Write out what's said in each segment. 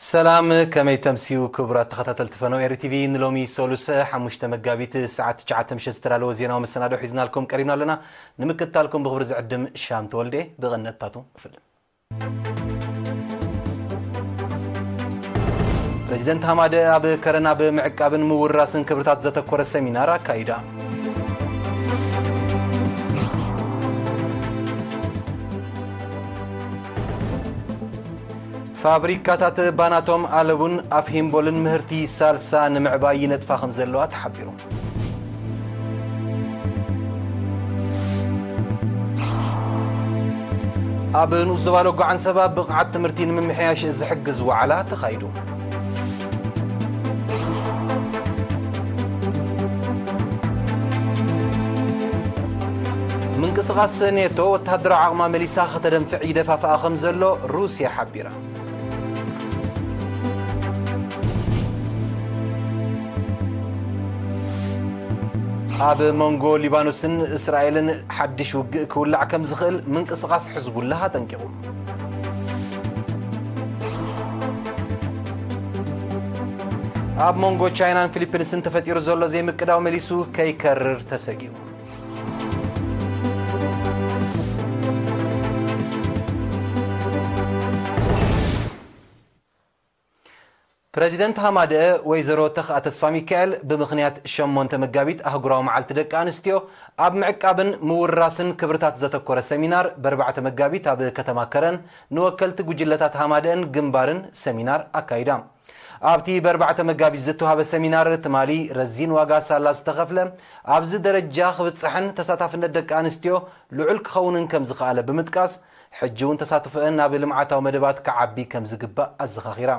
ሰላም፣ ከመይ ተምስዩ ክቡራት ተኸታተልቲ ፈነው ኤሪ ቲቪ። ንሎሚ ሰሉሰ ሓሙሽተ መጋቢት ሰዓት ትሽዓተ ምሸት ዝተዳለወ ዜናዊ መሰናዶ ሒዝናልኩም ቀሪብና ኣለና። ንምክትታልኩም ብኽብሪ ዝዕድም ሻም ተወልደ። ብቐነታቱ እፍልን። ፕሬዚደንት ሃማደ ኣብ ከረን ኣብ ምዕቃብን ምውራስን ክብርታት ዘተኮረ ሰሚናር ኣካይዳ። ፋብሪካታት ባናቶም ኣለቡን ኣፍሂምቦልን ምህርቲ ሳልሳ ንምዕባይ ይነጥፋ ከም ዘለዋ ተሓቢሩ። ኣብ ንኡስ ዞባ ሎጎ ዓንሰባ ብቕዓት ትምህርቲ ንምምሕያሽ ዝሕግዝ ዋዕላ ተኻይዱ። ምንቅስቓስ ኔቶ ወተሃደራዊ ዓቕማ መሊሳ ከተደንፍዕ ይደፋፍኣ ከም ዘሎ ሩስያ ሓቢራ። ኣብ መንጎ ሊባኖስን እስራኤልን ሓድሽ ውግእ ክውላዕ ከም ዝኽእል ምንቅስቓስ ሕዝቡላህ ኣጠንቂቑ። ኣብ መንጎ ቻይናን ፊሊፒንስን ተፈጢሩ ዘሎ ዘይምቅዳው መሊሱ ከይከርር ተሰጊኡ። ፕረዚደንት ሃማደአ ወይዘሮ ተኽኣ ተስፋ ሚካኤል ብምኽንያት ሸሞንተ መጋቢት ኣህጉራዊ መዓልቲ ደቂ ኣንስትዮ ኣብ ምዕቃብን ምውርራስን ክብርታት ዘተኮረ ሰሚናር በርባዕተ መጋቢት ኣብ ከተማ ከረን ንወከልቲ ጉጅለታት ሃማደአን ግንባርን ሰሚናር ኣካይዳ። ኣብቲ በርባዕተ መጋቢት ዝተዋሃበ ሰሚናር ትማሊ ረዚን ዋጋ ሳላ ዝተኸፍለ ኣብዚ ደረጃ ክብፅሕን ተሳታፍነት ደቂ ኣንስትዮ ልዑል ክኸውንን ከም ዝኸኣለ ብምጥቃስ ሕጂ እውን ተሳትፎአን ናብ ልምዓታዊ መደባት ክዓቢ ከም ዝግባእ ኣዘኻኺራ።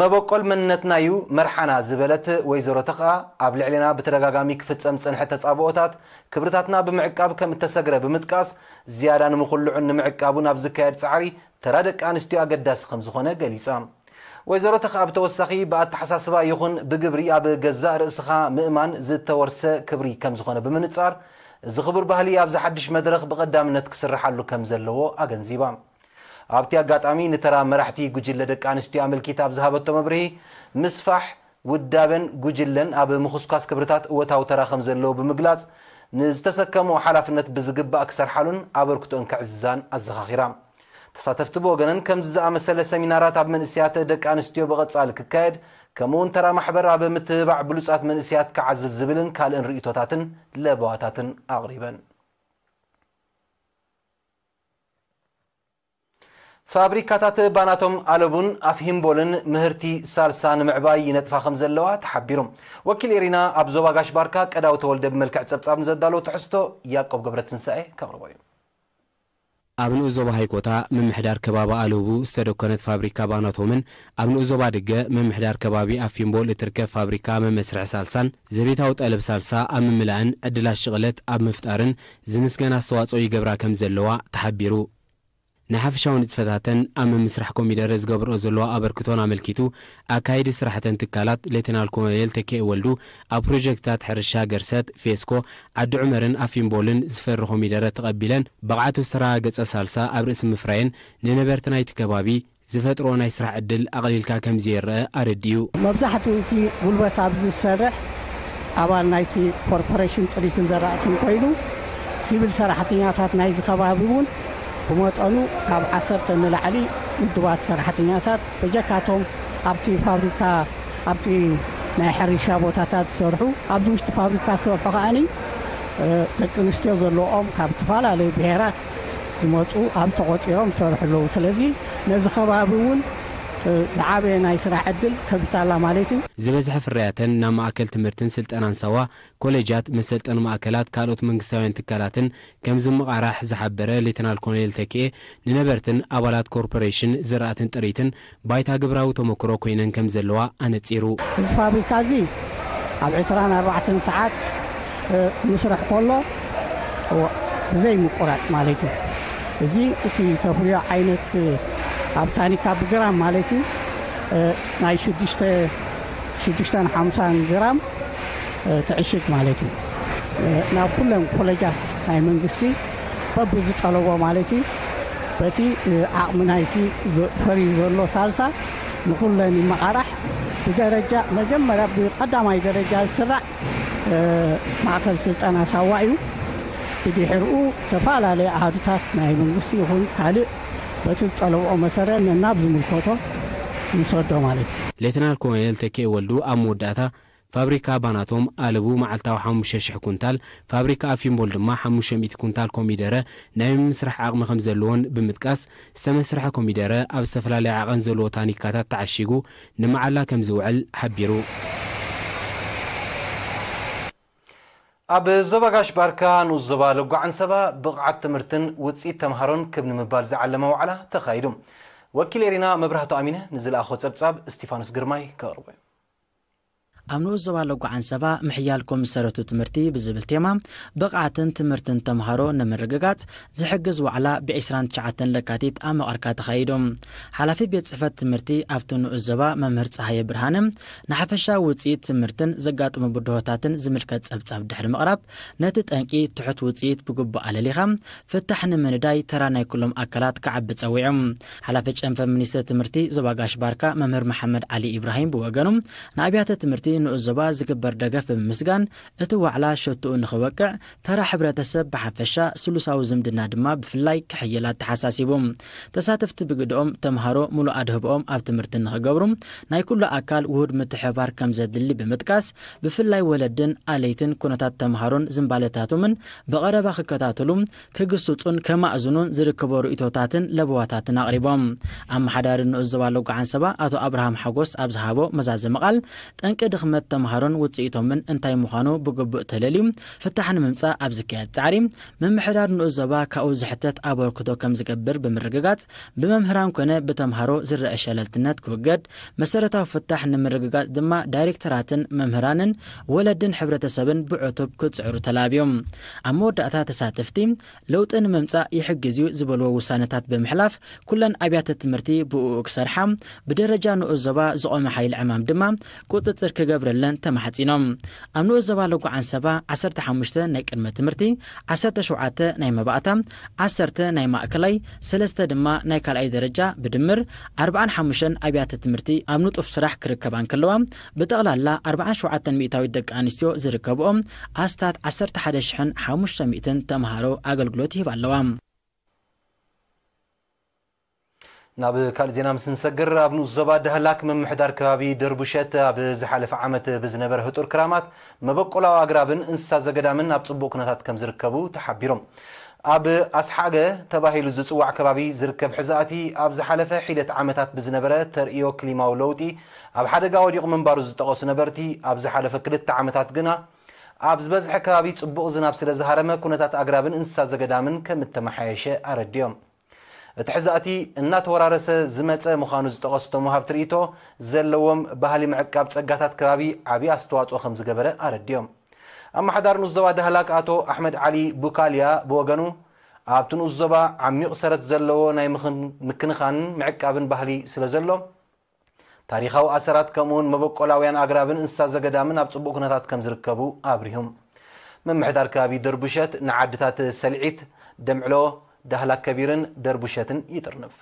መበቆል መንነትና እዩ መርሓና ዝበለት ወይዘሮ ተኽኣ ኣብ ልዕሌና ብተደጋጋሚ ክፍጸም ዝጸንሐ ተጻብኦታት ክብርታትና ብምዕቃብ ከም እተሰግረ ብምጥቃስ ዝያዳ ንምኹልዑን ንምዕቃቡን ኣብ ዝካየድ ጻዕሪ ተራ ደቂ ኣንስትዮ ኣገዳሲ ከም ዝኾነ ገሊጻ። ወይዘሮ ተኽኣ ብተወሳኺ ብኣተሓሳስባ ይኹን ብግብሪ ኣብ ገዛእ ርእስኻ ምእማን ዝተወርሰ ክብሪ ከም ዝኾነ ብምንጻር እዚ ክቡር ባህሊ ኣብዚ ሓድሽ መድረኽ ብቐዳምነት ክስርሓሉ ከም ዘለዎ ኣገንዚባ። ኣብቲ ኣጋጣሚ ንተራ መራሕቲ ጉጅለ ደቂ ኣንስትዮ ኣመልኪታ ኣብ ዝሃበቶ መብርሂ፣ ምስፋሕ ውዳበን ጉጅለን ኣብ ምኹስኳስ ክብርታት እወታዊ ተራ ከም ዘለዎ ብምግላጽ፣ ንዝተሰከምኦ ሓላፍነት ብዝግባእ ክሰርሓሉን ኣበርክቶአን ከዕዝዛን ኣዘኻኺራ። ተሳተፍቲ ብወገነን ከምዚ ዝኣመሰለ ሰሚናራት ኣብ መንእሰያት ደቂ ኣንስትዮ ብቐጻሊ ክካየድ፣ ከምኡውን ተራ ማሕበር ኣብ ምትብባዕ ብሉጻት መንእሰያት ክዓዝዝ ዝብልን ካልእን ርእይቶታትን ለበዋታትን ኣቕሪበን። ፋብሪካታት ባናቶም ኣለቡን ኣፍሂምቦልን ምህርቲ ሳልሳ ንምዕባይ ይነጥፋ ከም ዘለዋ ተሓቢሩ። ወኪል ኤሪና ኣብ ዞባ ጋሽ ባርካ ቀዳው ተወልደ ብመልክዕ ጸብጻብ ንዘዳለዎ ትሕዝቶ ያዕቆብ ገብረትንሳኤ ከቕርቦ እዩ። ኣብ ንኡስ ዞባ ሃይኮታ ምምሕዳር ከባቢ ኣለቡ ዝተደኮነት ፋብሪካ ባናቶምን ኣብ ንኡስ ዞባ ድገ ምምሕዳር ከባቢ ኣፊምቦል እትርከብ ፋብሪካ መመስርሒ ሳልሳን ዘቤታዊ ጠለብ ሳልሳ ኣብ ምምላእን ዕድላት ሽቕለት ኣብ ምፍጣርን ዝምስገን ኣስተዋጽኦ ይገብራ ከም ዘለዋ ተሓቢሩ። ንሓፈሻዊ ንጥፈታተን ኣብ ምምስራሕ ኮሚደረ ዝገብርኦ ዘለዋ ኣበርክቶን ኣመልኪቱ፣ ኣካይዲ ስራሕተን ትካላት ሌተናል ኮሎኔል ተኪኤ ወልዱ ኣብ ፕሮጀክትታት ሕርሻ ገርሰት፣ ፌስኮ፣ ዓዲ ዑመርን ኣፊምቦልን ዝፈሪ ኮሚደረ ተቐቢለን ብቕዓቱ ዝተረጋገጸ ሳልሳ ኣብ ርእሲ ምፍራየን ንነበርቲ ናይቲ ከባቢ ዝፈጥሮ ናይ ስራሕ ዕድል ኣቕሊልካ ከም ዘይረአ ኣረዲኡ። መብዛሕትኡ እቲ ጉልበት ኣብዚ ዝሰርሕ ኣባል ናይቲ ኮርፖሬሽን ጥሪትን ዘራእትን ኮይኑ፣ ሲቪል ሰራሕተኛታት ናይዚ ከባቢ እውን ብመጠኑ ካብ ዓሰርተ ንላዕሊ ውድባት ሰራሕተኛታት በጀካቶም ኣብቲ ፋብሪካ፣ ኣብቲ ናይ ሕርሻ ቦታታት ዝሰርሑ፣ ኣብዚ ውሽጢ ፋብሪካ ዝሰርሑ ከኣኒ፣ እ፣ ደቂ ኣንስትዮ ዘለዎም ካብ ዝተፈላለዩ ብሄራት ዝመፁ ኣብ ተቆፂሮም ዝሰርሑ ኣለዉ። ስለዚ ነዚ ከባቢ እውን፣ እ፣ ዝዓበየ ናይ ስራሕ ዕድል ከፊታላ ማለት እዩ። ዝበዝሐ ፍርያተን ናብ ማእከል ትምህርትን ስልጠናን ሳዋ፣ ኮሌጃት፣ መሰልጠኒ ማእከላት፣ ካልኦት መንግስታውያን ትካላትን ከም ዝመቓራሕ ዝሓበረ ሌተናል ኮሎኔል ተኪኤ፣ ንነበርትን ኣባላት ኮርፖሬሽን ዝራእትን ጥሪትን ባይታ ግብራዊ ተመክሮ ኮይነን ከም ዘለዋ ኣነጺሩ። እዚ ፋብሪካ እዚ ኣብ ዕስራን ኣርባዕተን ሰዓት፣ እ፣ ምስራሕ ከሎ፣ እ፣ ብዘይ ምቁራጽ ማለት እዩ። እዚ እቲ ተፍርዮ ዓይነት፣ እ፣ ኣብ ታኒካ ብግራም ማለት እዩ፣ እ፣ ናይ ሽዱሽተ፣ ሽዱሽተን ሓምሳን ግራም፣ እ፣ ትዕሽግ ማለት እዩ። እ፣ ናብ ኩለን ኮሌጃት ናይ መንግስቲ በብዝጠለቦ ማለት እዩ። በቲ ዓቕሚ ናይቲ ፈርዩ ዘሎ ሳልሳ ንኹለን ይመቓራሕ። ብደረጃ መጀመርያ ብቀዳማይ ደረጃ ዝስራዕ ማእከል ስልጠና ሳዋ እዩ። ብድሕርኡ ተፈላለየ ኣሃዱታት ናይ መንግስቲ ይኹን ካልእ በቲ ዝጠለብኦ መሰረት ናብ ዝምልከቶ ንሰዶ ማለት እዩ። ሌተናል ኮሎኔል ተኪኤ ወልዱ ኣብ መወዳእታ ፋብሪካ ባናቶም ኣለቡ መዓልታዊ ሓሙሽተ ሽሕ ኩንታል፣ ፋብሪካ ኣፊምቦል ድማ ሓሙሽተ ሚእቲ ኩንታል ኮሚደረ ናይ ምምስራሕ ዓቕሚ ከም ዘለዎን ብምጥቃስ ዝተመስርሐ ኮሚደረ ኣብ ዝተፈላለየ ዓቐን ዘለዎ ታኒካታት ተዓሺጉ ንመዓላ ከም ዝውዕል ሓቢሩ። ኣብ ዞባ ጋሽ ባርካ ንኡስ ዞባ ለጓ ዓንሰባ ብቕዓት ትምህርትን ውፅኢት ተምሃሮን ክብ ንምባል ዝዓለመ ዋዕላ ተኻይዱ። ወኪል ኤሪና መብራህቱ ኣሚነ ንዝለኣኾ ጸብጻብ እስቲፋኖስ ግርማይ ከቕርቦ እዩ። ኣብ ንኡስ ዞባ ለጓ ዓንሰባ ምሕያል ኮሚሰረቱ ትምህርቲ ብዝብል ቴማ ብቕዓትን ትምህርትን ተምሃሮ ንምርግጋጽ ዝሕግዝ ዋዕላ ብ29 ለካቲት ኣብ መቐርካ ተኻይዱ። ሓላፊ ቤት ጽሕፈት ትምህርቲ ኣብቲ ንኡስ ዞባ መምህር ጸሃየ ብርሃነ ንሓፈሻ ውጽኢት ትምህርትን ዘጋጥሙ ብድሆታትን ዝምልከት ጸብጻብ ድሕሪ ምቕራብ ነቲ ጠንቂ ትሑት ውጽኢት ብግቡእ ኣለሊኻ ፍታሕ ንምንዳይ ተራ ናይ ኩሎም ኣካላት ክዓቢ ጸዊዑ። ሓላፊ ጨንፈር ሚኒስትሪ ትምህርቲ ዞባ ጋሽ ባርካ መምህር መሓመድ ዓሊ ኢብራሂም ብወገኑ ንኣብያተ ትምህርቲ ንኡስ ዞባ ዝግበር ደገፍ ብምምስጋን እቲ ዋዕላ ሸትኡ ንኽወቅዕ ተራ ሕብረተሰብ ብሓፈሻ ስሉሳዊ ዝምድና ድማ ብፍላይ ክሕይል ኣተሓሳሲቡ። ተሳተፍቲ ብግድኦም ተምሃሮ ሙሉእ ኣድህቦኦም ኣብ ትምህርቲ ንኽገብሩ ናይ ኩሉ ኣካል ውሁድ ምትሕብባር ከም ዘድሊ ብምጥቃስ ብፍላይ ወለድን ኣለይትን ኩነታት ተምሃሮን ዝንባለታቶምን ብቐረባ ክከታተሉ ክግስጹን ከማእዝኑን ዝርከቦ ርእይቶታትን ለበዋታትን ኣቕሪቦም። ኣመሓዳሪ ንኡስ ዞባ ለጓ ዓንሰባ ኣቶ ኣብርሃም ሓጎስ ኣብ ዝሃቦ መዛዘሚ ቃል ጠንቂ ድኽመት ተምሃሮን ውጽኢቶምን እንታይ ምዃኑ ብግቡእ ተለልዩ ፍታሕ ንምምጻእ ኣብ ዝካየድ ጻዕሪ ምምሕዳር ንኡስ ዞባ ካብኡ ዝሕተት ኣበርክቶ ከም ዝገብር ብምርግጋጽ ብመምህራን ኮነ ብተምሃሮ ዝረአ ሸለልትነት ክውገድ መሰረታዊ ፍታሕ ንምርግጋጽ ድማ ዳይሬክተራትን መምህራንን ወለድን ሕብረተሰብን ብዕቱብ ክጽዕሩ ተላብዮም። ኣብ መወዳእታ ተሳተፍቲ ለውጢ ንምምጻእ ይሕግዝ እዩ ዝበልዎ ውሳነታት ብምሕላፍ ኩለን ኣብያተ ትምህርቲ ብእኡ ክሰርሓ ብደረጃ ንኡስ ዞባ ዝቖመ ሓይሊ ዕማም ድማ ቁጽጽር ክገብረለን ተማሕጺኖም። ኣብ ንኡስ ዞባ ለጓ ዓንሰባ ዓሰርተ ሓሙሽተ ናይ ቅድመ ትምህርቲ፣ ዓሰርተ ሸውዓተ ናይ መባእታ፣ ዓሰርተ ናይ ማእከላይ፣ ሰለስተ ድማ ናይ ካልኣይ ደረጃ ብድምር ኣርባዓን ሓሙሽተን ኣብያተ ትምህርቲ ኣብ ንጡፍ ስራሕ ክርከባ እንከለዋ ብጠቕላላ ኣርባዓን ሸውዓተን ሚእታዊት ደቂ ኣንስትዮ ዝርከብኦም ኣስታት ዓሰርተ ሓደ ሽሕን ሓሙሽተ ሚእትን ተምሃሮ ኣገልግሎት ይህባ ኣለዋ። ናብ ካልእ ዜና ምስ ንሰግር ኣብ ንኡስ ዞባ ዳህላክ ምምሕዳር ከባቢ ደርቡሸት ኣብ ዝሓለፈ ዓመት ብዝነበረ ህጡር ክራማት መበቆላዊ ኣግራብን እንስሳ ዘገዳምን ኣብ ጽቡቕ ኩነታት ከም ዝርከቡ ተሓቢሮም። ኣብ ኣስሓገ ተባሂሉ ዝጽዋዕ ከባቢ ዝርከብ ሕዛእቲ ኣብ ዝሓለፈ ሒደት ዓመታት ብዝነበረ ተርእዮ ክሊማዊ ለውጢ ኣብ ሓደጋ ወዲቑ ምንባሩ ዝጠቐሱ ነበርቲ ኣብ ዝሓለፈ ክልተ ዓመታት ግና ኣብ ዝበዝሐ ከባቢ ጽቡቕ ዝናብ ስለ ዝሃረመ ኩነታት ኣግራብን እንስሳ ዘገዳምን ከም እተመሓየሸ ኣረዲኦም። እቲ ሕዛእቲ እናተወራረሰ ዝመጸ ምዃኑ ዝጠቐሱ እቶም ወሃብቲ ርእይቶ ዘለዎም ባህሊ ምዕቃብ ጸጋታት ከባቢ ዓብዪ ኣስተዋጽኦ ከም ዝገበረ ኣረዲኦም። ኣመሓዳሪ ንኡስ ዞባ ዳህላክ ኣቶ ኣሕመድ ዓሊ ቡካልያ ብወገኑ ኣብቲ ንኡስ ዞባ ዓሚቕ ሰረት ዘለዎ ናይ ምኽን- ምክንኻንን ምዕቃብን ባህሊ ስለ ዘሎ ታሪኻዊ ኣሰራት ከምኡውን መበቆላውያን ኣግራብን እንስሳ ዘገዳምን ኣብ ጽቡቕ ኩነታት ከም ዝርከቡ ኣብሪሁም። ምምሕዳር ከባቢ ደርቡሸት ንዓድታት ሰልዒት፣ ደምዕሎ፣ ዳህላክ ከቢርን ደርቡሸትን ይጥርንፍ።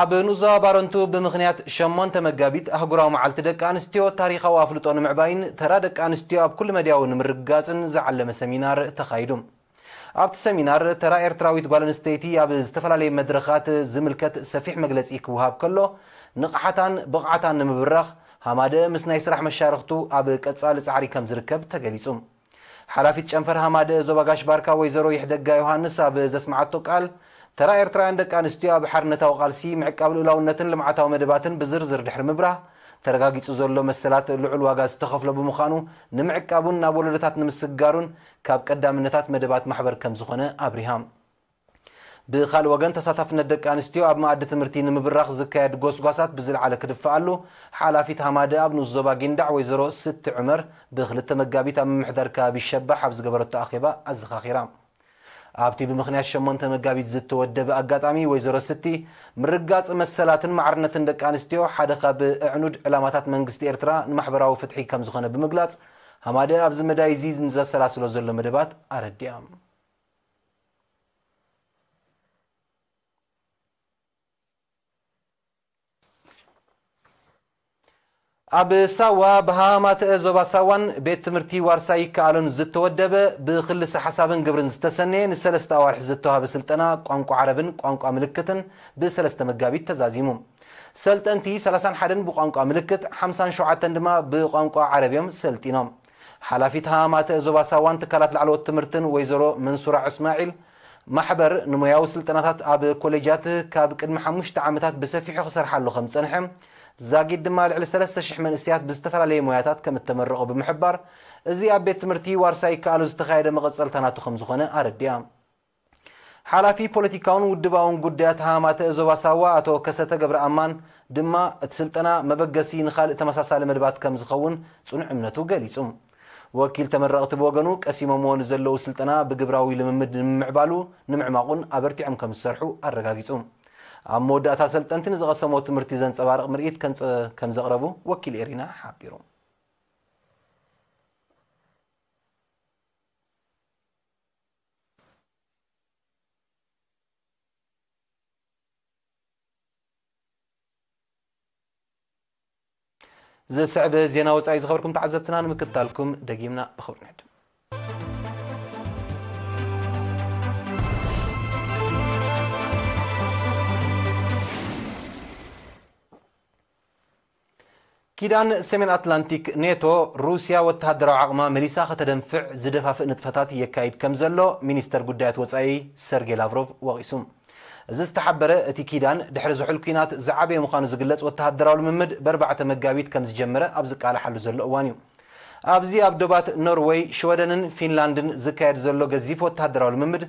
ኣብ ንኡስ ዞባ ባረንቱ ብምኽንያት ሸሞንተ መጋቢት ኣህጉራዊ መዓልቲ ደቂ ኣንስትዮ ታሪኻዊ ኣፍልጦ ንምዕባይን ተራ ደቂ ኣንስትዮ ኣብ ኩሉ መድያዊ ንምርግጋጽን ዝዓለመ ሰሚናር ተኻይዱ። ኣብቲ ሰሚናር ተራ ኤርትራዊት ጓል ኣንስተይቲ ኣብ ዝተፈላለየ መድረኻት ዝምልከት ሰፊሕ መግለጺ ክወሃብ ከሎ ንቕሓታን ብቕዓታን ንምብራኽ ሃማደ ምስ ናይ ስራሕ መሻርኽቱ ኣብ ቀጻሊ ጻዕሪ ከም ዝርከብ ተገሊጹ። ሓላፊት ጨንፈር ሃማደ ዞባ ጋሽ ባርካ ወይዘሮ ይሕደጋ ዮሃንስ ኣብ ዘስምዓቶ ቃል ተራ ኤርትራውያን ደቂ ኣንስትዮ ኣብ ሓርነታዊ ቃልሲ ምዕቃብ ልኡላውነትን ልምዓታዊ መደባትን ብዝርዝር ድሕሪ ምብራህ ተረጋጊጹ ዘሎ መሰላት ልዑል ዋጋ ዝተኸፍሎ ብምዃኑ ንምዕቃቡን ናብ ወለዶታት ንምስግጋሩን ካብ ቀዳምነታት መደባት ማሕበር ከም ዝኾነ ኣብሪሃ። ብኻልእ ወገን ተሳታፍነት ደቂ ኣንስትዮ ኣብ መኣዲ ትምህርቲ ንምብራኽ ዝካየድ ጎስጓሳት ብዝለዓለ ክድፈኣሉ ሓላፊት ሃማደ ኣብ ንኡስ ዞባ ጊንዳዕ ወይዘሮ ስቲ ዑመር ብክልተ መጋቢት ኣብ ምምሕዳር ከባቢ ሸባሕ ኣብ ዝገበረቶ ኣኼባ ኣዘኻኺራ። ኣብቲ ብምኽንያት ሸሞንተ መጋቢት ዝተወደበ ኣጋጣሚ ወይዘሮ ስቲ ምርጋጽ መሰላትን ማዕርነትን ደቂ ኣንስትዮ ሓደ ካብ ኣዕኑድ ዕላማታት መንግስቲ ኤርትራ ንማሕበራዊ ፍትሒ ከም ዝኾነ ብምግላጽ ሃማደ ኣብዚ መዳይ እዚ ንዘሰላስሎ ዘሎ መደባት ኣረዲኣ። ኣብ ሳዋ ብሃማተ ዞባ ሳዋን ቤት ትምህርቲ ዋርሳይ ይከኣሉን ዝተወደበ ብክልሰ ሓሳብን ግብርን ዝተሰነየ ንሰለስተ ኣዋርሒ ዝተዋሃበ ስልጠና ቋንቋ ዓረብን ቋንቋ ምልክትን ብሰለስተ መጋቢት ተዛዚሙ። ሰልጠንቲ ሰላሳን ሓደን ብቋንቋ ምልክት፣ ሓምሳን ሸውዓተን ድማ ብቋንቋ ዓረብ እዮም ሰልጢኖም። ሓላፊት ሃማተ ዞባ ሳዋን ትካላት ላዕለዎት ትምህርትን ወይዘሮ መንሱራ እስማዒል፣ ማሕበር ንሞያዊ ስልጠናታት ኣብ ኮሌጃት ካብ ቅድሚ ሓሙሽተ ዓመታት ብሰፊሑ ክሰርሓሉ ከም ዝጸንሐ፣ ዛጊድ ድማ ልዕሊ ሰለስተ ሽሕ መንእሰያት ብዝተፈላለየ ሞያታት ከም እተመረቑ ብምሕባር፣ እዚ ኣብ ቤት ትምህርቲ ዋርሳይ ይከኣሉ ዝተኻየደ መቐጸልታ ናቱ ከም ዝኾነ ኣረዲኣ። ሓላፊ ፖለቲካውን ውድባውን ጉዳያት ሃማተ ዞባ ሳዋ ኣቶ ከሰተ ገብረኣማን ድማ፣ እቲ ስልጠና መበገሲ ንኻልእ ተመሳሳሊ መደባት ከም ዝኸውን ጽኑዕ እምነቱ ገሊጹ። ወኪል ተመረቕቲ ብወገኑ፣ ቀሲሞምዎ ንዘለዉ ስልጠና ብግብራዊ ልምምድ ንምምዕባሉ ንምዕማቑን ኣበርቲዖም ከም ዝሰርሑ ኣረጋጊጹ። ኣብ መወዳእታ፣ ሰልጠንቲ ንዝቐሰሞ ትምህርቲ ዘንጸባርቕ ምርኢት ከንጸ-፣ ከም ዘቕረቡ ወኪል ኤሪና ሓቢሩ። ዝስዕብ ዜና ወጻኢ ዝኸበርኩም ተዓዘብትና ንምክትታልኩም ደጊምና ብኽብሪ ንዕድም። ኪዳን ሰሜን ኣትላንቲክ ኔቶ፣ ሩስያ ወተሃደራዊ ዓቕማ መሊሳ ከተደንፍዕ ዝደፋፍእ ንጥፈታት የካይድ ከም ዘሎ ሚኒስተር ጉዳያት ወጻኢ ሰርጌ ላቭሮቭ ወቒሱ። እዚ ዝተሓበረ፣ እቲ ኪዳን ድሕሪ ዝሑል ኲናት ዝዓበየ ምዃኑ ዝግለጽ ወተሃደራዊ ልምምድ ብኣርባዕተ መጋቢት ከም ዝጀመረ ኣብ ዝቃላሓሉ ዘሎ እዋን እዩ። ኣብዚ ኣብ ዶባት ኖርወይ፣ ሽወደንን ፊንላንድን ዝካየድ ዘሎ ገዚፍ ወተሃደራዊ ልምምድ፣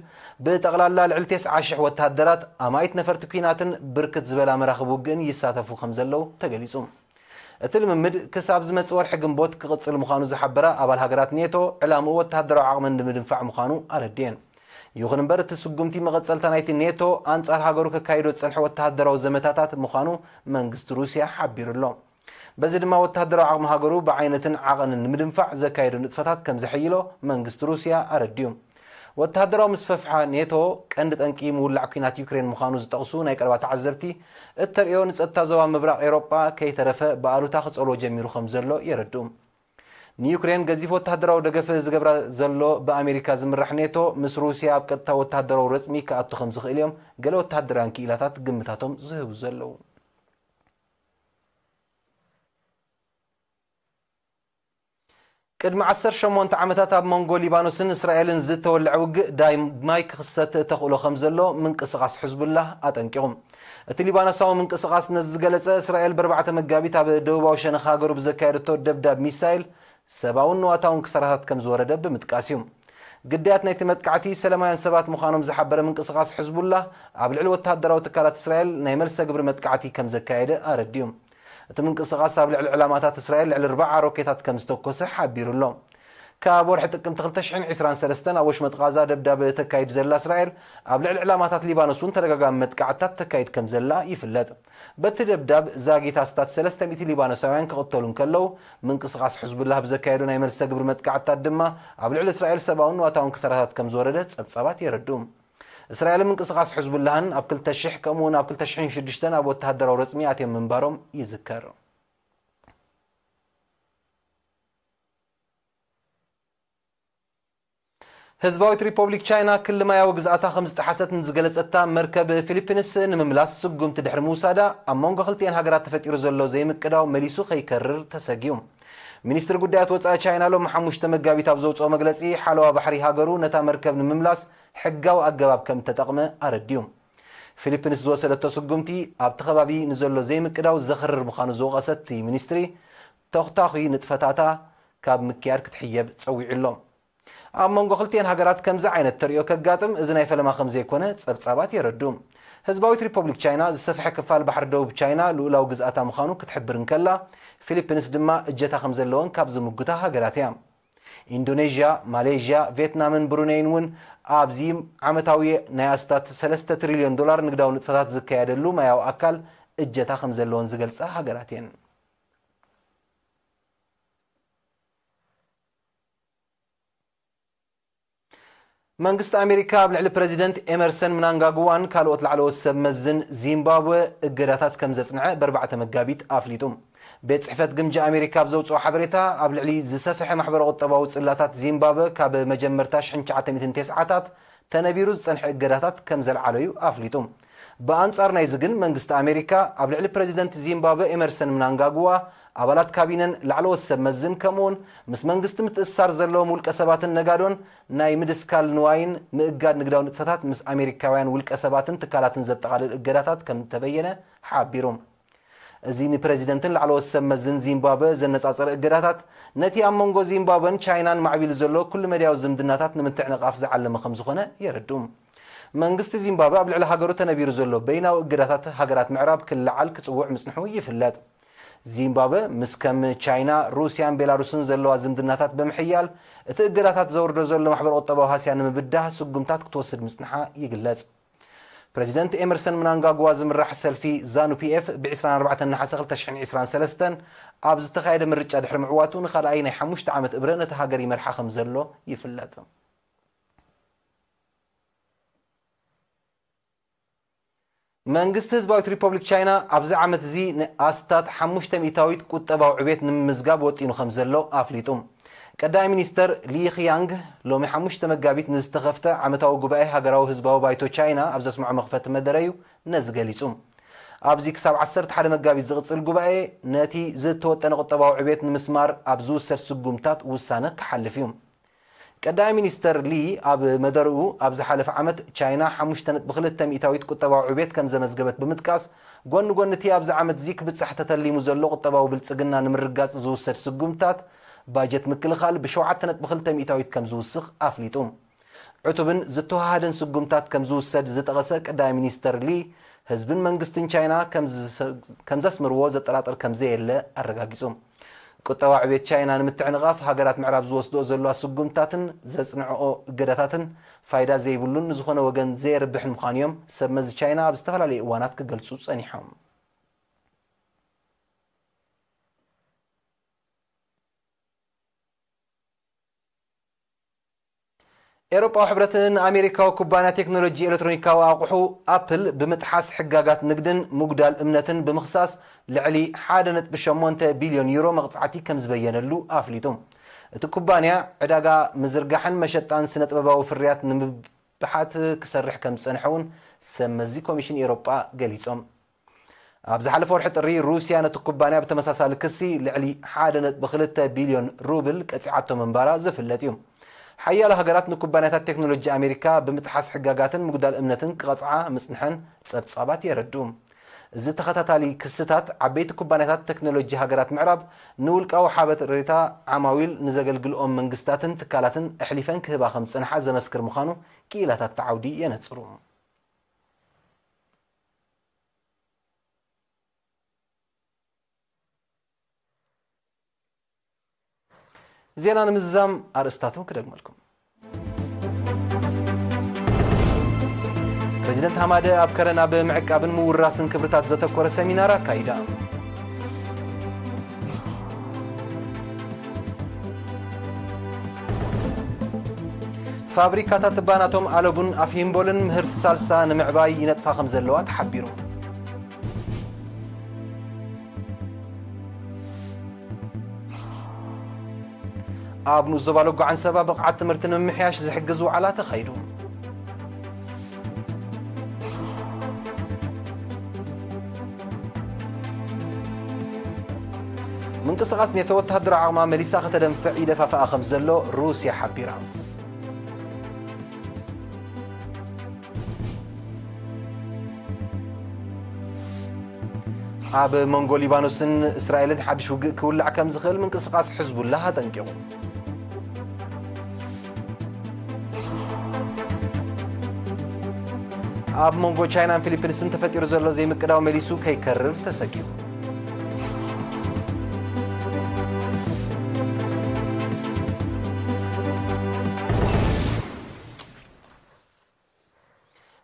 ብጠቕላላ ልዕሊ ተስዓ ሽሕ ወተሃደራት፣ ኣማኢት ነፈርቲ ኲናትን ብርክት ዝበላ መራኽብ ውግእን ይሳተፉ ከም ዘለዉ ተገሊጹ። እቲ ልምምድ ክሳብ ዝመጽእ ወርሒ ግንቦት ክቕጽል ምዃኑ ዝሓበራ ኣባል ሃገራት ኔቶ፣ ዕላምኡ ወተሃደራዊ ዓቕመን ንምድንፋዕ ምዃኑ ኣረዲኤን። ይኹን እምበር፣ እቲ ስጉምቲ መቐጸልታ ናይቲ ኔቶ ኣንጻር ሃገሩ ከካይዶ ዝጸንሐ ወተሃደራዊ ዘመታታት ምዃኑ መንግስቲ ሩስያ ሓቢሩ ኣሎ። በዚ ድማ ወተሃደራዊ ዓቕሚ ሃገሩ ብዓይነትን ዓቐንን ንምድንፋዕ ዘካየዶ ንጥፈታት ከም ዘሐይሎ መንግስቲ ሩስያ ኣረዲኡ። ወተሃደራዊ ምስፍሕፋሕ ኔቶ ቀንዲ ጠንቂ ምውላዕ ኲናት ዩክሬን ምዃኑ ዝጠቕሱ ናይ ቀረባ ተዓዘብቲ፣ እተርእዮ ንጸጥታ ዞባ ምብራቕ ኤውሮጳ ከይተረፈ ብኣሉታ ክጸልዎ ጀሚሩ ከም ዘሎ የረድኡ። ንዩክሬን ገዚፍ ወተሃደራዊ ደገፍ ዝገብራ ዘሎ ብኣሜሪካ ዝምራሕ ኔቶ፣ ምስ ሩስያ ኣብ ቀጥታ ወተሃደራዊ ረጽሚ ክኣቱ ከም ዝኽእል እዮም ገለ ወተሃደራውያን ክኢላታት ግምታቶም ዝህቡ ዘለዉ። ቅድሚ ዓሰርተ ሸሞንተ ዓመታት ኣብ መንጎ ሊባኖስን እስራኤልን ዝተወልዐ ውግእ ዳግማይ ክኽሰት ተኽእሎ ከም ዘሎ ምንቅስቓስ ሕዝቡላህ ኣጠንቂቑ። እቲ ሊባኖሳዊ ምንቅስቓስ ነዚ ዝገለጸ፣ እስራኤል ብኣርባዕተ መጋቢት ኣብ ደቡባዊ ሸነኽ ሃገሩ ብዘካየደቶ ደብዳብ ሚሳይል ሰብኣውን ንዋታውን ክሳራታት ከም ዝወረደ ብምጥቃስ እዩ። ግዳያት ናይቲ መጥቃዕቲ ሰላማውያን ሰባት ምዃኖም ዝሓበረ ምንቅስቓስ ሕዝቡላህ፣ ኣብ ልዕሊ ወተሃደራዊ ትካላት እስራኤል ናይ መልሰ ግብሪ መጥቃዕቲ ከም ዘካየደ ኣረዲኡ። እቲ ምንቅስቓስ ኣብ ልዕሊ ዕላማታት እስራኤል ልዕሊ ኣርብዓ ሮኬታት ከም ዝተኮሰ ሓቢሩ ኣሎ። ካብ ወርሒ ጥቅምቲ ክልተ ሽሕን ዕስራን ሰለስተን ኣብ ወሽመጥ ቓዛ ደብዳብ ተካይድ ዘላ እስራኤል፣ ኣብ ልዕሊ ዕላማታት ሊባኖስ እውን ተደጋጋሚ መጥቃዕትታት ተካይድ ከም ዘላ ይፍለጥ። በቲ ደብዳብ ዛጊት ኣስታት ሰለስተ ሚእቲ ሊባኖሳውያን ክቕተሉ እንከለዉ፣ ምንቅስቓስ ሕዝቡላህ ብዘካየዶ ናይ መልሰ ግብሪ መጥቃዕትታት ድማ ኣብ ልዕሊ እስራኤል ሰብኣውን ንዋታውን ክሳራታት ከም ዝወረደ ጸብጻባት የረድኡ። እስራኤልን ምንቅስቓስ ሕዝቡላህን ኣብ ክልተ ሽሕ ከምኡ እውን ኣብ ክልተ ሽሕን ሽዱሽተን ኣብ ወተሃደራዊ ረጽሚ ኣትዮም ምንባሮም ይዝከር። ህዝባዊት ሪፖብሊክ ቻይና ክሊ ማያዊ ግዝኣታ ከም ዝጠሓሰት ንዝገለጸታ መርከብ ፊሊፒንስ ንምምላስ ስጉምቲ ድሕሪ ምውሳዳ፣ ኣብ መንጎ ክልቲኤን ሃገራት ተፈጢሩ ዘሎ ዘይምቅዳው መሊሱ ከይከርር ተሰጊኡ። ሚኒስትሪ ጉዳያት ወጻኢ ቻይና ሎሚ ሓሙሽተ መጋቢት ኣብ ዘውጽኦ መግለጺ፣ ሓለዋ ባሕሪ ሃገሩ ነታ መርከብ ንምምላስ ሕጋዊ ኣገባብ ከም እተጠቕመ ኣረዲኡ። ፊሊፒንስ ዝወሰደቶ ስጉምቲ ኣብቲ ከባቢ ንዘሎ ዘይምቅዳው ዘኽርር ምዃኑ ዝወቐሰ እቲ ሚኒስትሪ፣ ተኹታኹይ ንጥፈታታ ካብ ምክያድ ክትሕየብ ጸዊዑ ኣሎ። ኣብ መንጎ ክልቲኤን ሃገራት ከምዚ ዓይነት ተርእዮ ከጋጥም እዚ ናይ ፈለማ ከም ዘይኮነ ጸብጻባት የረድኡ። ህዝባዊት ሪፖብሊክ ቻይና ዝሰፍሐ ክፋል ባሕሪ ደቡብ ቻይና ልኡላዊ ግዝኣታ ምዃኑ ክትሕብር እንከላ፣ ፊሊፒንስ ድማ እጀታ ከም ዘለወን ካብ ዝምጉታ ሃገራት እያ። ኢንዶኔዥያ፣ ማሌዥያ፣ ቪየትናምን ብሩነይን እውን ኣብዚ ዓመታዊ ናይ ኣስታት ሰለስተ ትሪልዮን ዶላር ንግዳዊ ንጥፈታት ዝካየደሉ ማያዊ ኣካል እጀታ ከም ዘለወን ዝገልጻ ሃገራት እየን። መንግስቲ ኣሜሪካ ኣብ ልዕሊ ፕረዚደንት ኤመርሰን ምናንጋግዋን ካልኦት ላዕለዎት ሰብ መዝን ዚምባብወ እገዳታት ከም ዘጽንዐ በርባዕተ መጋቢት ኣፍሊጡ። ቤት ጽሕፈት ግምጃ ኣሜሪካ ኣብ ዘውጽኦ ሓበሬታ፣ ኣብ ልዕሊ ዝሰፍሐ ማሕበረ ቁጠባዊ ጽላታት ዚምባብወ ካብ መጀመርታ ሽሕን ትሽዓተ ሚእትን ተስዓታት ተነቢሩ ዝጸንሐ እገዳታት ከም ዘልዓለዩ ኣፍሊጡ። ብኣንጻር ናይዚ ግን መንግስቲ ኣሜሪካ ኣብ ልዕሊ ፕረዚደንት ዚምባብወ ኤመርሰን ምናንጋግዋ፣ ኣባላት ካቢነን ላዕለዎት ሰብ መዝን ከምኡውን ምስ መንግስቲ ምትእስሳር ዘለዎም ውልቀ ሰባትን ነጋዶን ናይ ምድስካል ንዋይን ምእጋድ ንግዳዊ ንጥፈታት ምስ ኣሜሪካውያን ውልቀ ሰባትን ትካላትን ዘጠቓልል እገዳታት ከም ተበየነ ሓቢሩ። እዚ ንፕረዚደንትን ላዕለዎት ሰብ መዝን ዚምባብወ ዘነጻጸረ እገዳታት፣ ነቲ ኣብ መንጎ ዚምባብወን ቻይናን ማዕቢሉ ዘሎ ኩሉ መድያዊ ዝምድናታት ንምትዕንቓፍ ዝዓለመ ከም ዝኾነ የረድኡ። መንግስቲ ዚምባብወ ኣብ ልዕሊ ሃገሩ ተነቢሩ ዘሎ በይናዊ እገዳታት ሃገራት ምዕራብ ክለዓል ክጽውዕ ምጽንሑ ይፍለጥ። ዚምባብወ ምስ ከም ቻይና፣ ሩስያን ቤላሩስን ዘለዋ ዝምድናታት ብምሕያል፣ እቲ እገዳታት ዘውርዶ ዘሎ ማሕበረ ቁጠባዊ ሃስያ ንምብዳህ ስጉምታት ክትወስድ ምጽንሓ ይግለጽ። ፕረዚደንት ኤመርሰን ምናንጋግዋ ዝምራሕ ሰልፊ ዛኑ ፒኤፍ ብ ዕስራን ኣርባዕተን ነሓሰ ክልተ ሽሕን ዕስራን ሰለስተን ኣብ ዝተኻየደ ምርጫ ድሕሪ ምዕዋቱ ንኻልኣይ ናይ ሓሙሽተ ዓመት እብረ ነቲ ሃገር ይመርሓ ከም ዘሎ ይፍለጥ። መንግስቲ ህዝባዊት ሪፐብሊክ ቻይና ኣብዚ ዓመት እዚ ንኣስታት ሓሙሽተ ሚእታዊት ቁጠባዊ ዕቤት ንምምዝጋብ ወጢኑ ከም ዘሎ ኣፍሊጡ። ቀዳማይ ሚኒስተር ሊ ኺያንግ ሎሚ ሓሙሽተ መጋቢት ንዝተኸፍተ ዓመታዊ ጉባኤ ሃገራዊ ህዝባዊ ባይቶ ቻይና ኣብ ዘስምዖ መኽፈቲ መደረዩ ነዚ ገሊጹ። ኣብዚ ክሳብ ዓሰርተ ሓደ መጋቢት ዝቕጽል ጉባኤ ነቲ ዝተወጠነ ቁጠባዊ ዕቤት ንምስማር ኣብ ዝውሰድ ስጉምታት ውሳነ ክሓልፍ እዩ። ቀዳማይ ሚኒስተር ሊ ኣብ መደርኡ፣ ኣብ ዝሓለፈ ዓመት ቻይና ሓሙሽተ ነጥቢ ክልተ ሚእታዊት ቁጠባዊ ዕቤት ከም ዘመዝገበት ብምጥቃስ፣ ጎኒ ጎኒ እቲ ኣብዚ ዓመት እዚ ክብጻሕ ተተሊሙ ዘሎ ቁጠባዊ ብልጽግና ንምርጋጽ ዝውሰድ ስጉምታት፣ ባጀት ምክልኻል ብሸውዓተ ነጥቢ ክልተ ሚእታዊት ከም ዝውስኽ ኣፍሊጡ። ዕቱብን ዝተወሃሃደን ስጉምታት ከም ዝውሰድ ዝጠቐሰ ቀዳማይ ሚኒስተር ሊ፣ ህዝብን መንግስትን ቻይና ከም ዝሰ-፣ ከም ዘስምርዎ ዘጠራጥር ከም ዘየለ ኣረጋጊጹ። ቁጠባ ዕቤት ቻይና ንምትዕንቓፍ ሃገራት ምዕራብ ዝወስድኦ ዘለዋ ስጉምታትን ዘጽንዕኦ እገዳታትን ፋይዳ ዘይብሉን ንዝኾነ ወገን ዘየርብሕን ምዃኑ እዮም ሰብ መዚ ቻይና ኣብ ዝተፈላለዩ እዋናት ክገልጹ ጸኒሖም። ኤውሮጳዊ ሕብረት ንኣሜሪካዊ ኩባንያ ቴክኖሎጂ ኤሌክትሮኒካዊ ኣቑሑ ኣፕል ብምጥሓስ ሕጋጋት ንግድን ምጉዳል እምነትን ብምኽሳስ ልዕሊ ሓደ ነጥቢ ሸሞንተ ቢልዮን ዩሮ መቕጻዕቲ ከም ዝበየነሉ ኣፍሊጡ። እቲ ኩባንያ ዕዳጋ ምዝርጋሕን መሸጣን ስነ ጥበባዊ ፍርያት ንምብሓት ክሰርሕ ከም ዝጸንሐ እውን ሰብ መዚ ኮሚሽን ኤውሮጳ ገሊጾም። ኣብ ዝሓለፈ ወርሒ ጥሪ ሩስያ ነቲ ኩባንያ ብተመሳሳሊ ክሲ ልዕሊ ሓደ ነጥቢ ክልተ ቢልዮን ሩብል ቀጺዓቶ ምንባራ ዝፍለጥ እዩ። ሓያሎ ሃገራት ንኩባንያታት ቴክኖሎጂ ኣሜሪካ ብምጥሓስ ሕጋጋትን ምጉዳል እምነትን ክቐጽዓ ምጽንሐን ጸብጻባት የረድኡ። እዚ ተኸታታሊ ክስታት ዓበይቲ ኩባንያታት ቴክኖሎጂ ሃገራት ምዕራብ ንውልቃዊ ሓበሬታ ዓማዊል ንዘገልግልኦም መንግስታትን ትካላትን ኣሕሊፈን ክህባ ከም ዝጸንሓ ዘመስክር ምዃኑ ክኢላታት እቲ ዓውዲ የነጽሩ። ዜና ንምዝዛም ኣርእስታቱ ክደግመልኩም። ፕሬዚደንት ሃማደ ኣብ ከረን ኣብ ምዕቃብን ምውራስን ክብርታት ዘተኮረ ሰሚናር ኣካይዳ። ፋብሪካታት ባናቶም ኣለቡን ኣፍሂምቦልን ምህርቲ ሳልሳ ንምዕባይ ይነጥፋ ከም ዘለዋ ተሓቢሩ። ኣብ ንኡስ ዞባ ሎጎ ዓንሰባ ብቕዓት ትምህርቲ ንምምሕያሽ ዝሕግዝ ዋዕላ ተኻይዱ። ምንቅስቓስ ኔቶ ወተሃደራዊ ዓቕማ መሊሳ ከተደንፍዕ ይደፋፍኣ ከም ዘሎ ሩስያ ሓቢራ። ኣብ መንጎ ሊባኖስን እስራኤልን ሓድሽ ውግእ ክውላዕ ከም ዝኽእል ምንቅስቓስ ሕዝቡላህ ኣጠንቂቑ። ኣብ መንጎ ቻይናን ፊሊፒንስን ተፈጢሩ ዘሎ ዘይምቅዳው መሊሱ ከይከርር ተሰጊኡ።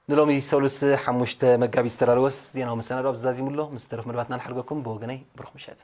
ንሎሚ ሰሉስ ሓሙሽተ መጋቢት ዝተዳለወስ ዜናዊ መሰናዶ ኣብዚ ዛዚሙ ኣሎ። ምስ ተረፍ መደባትና ንሓድገኩም። ብወገነይ ብሩኽ ምሸት።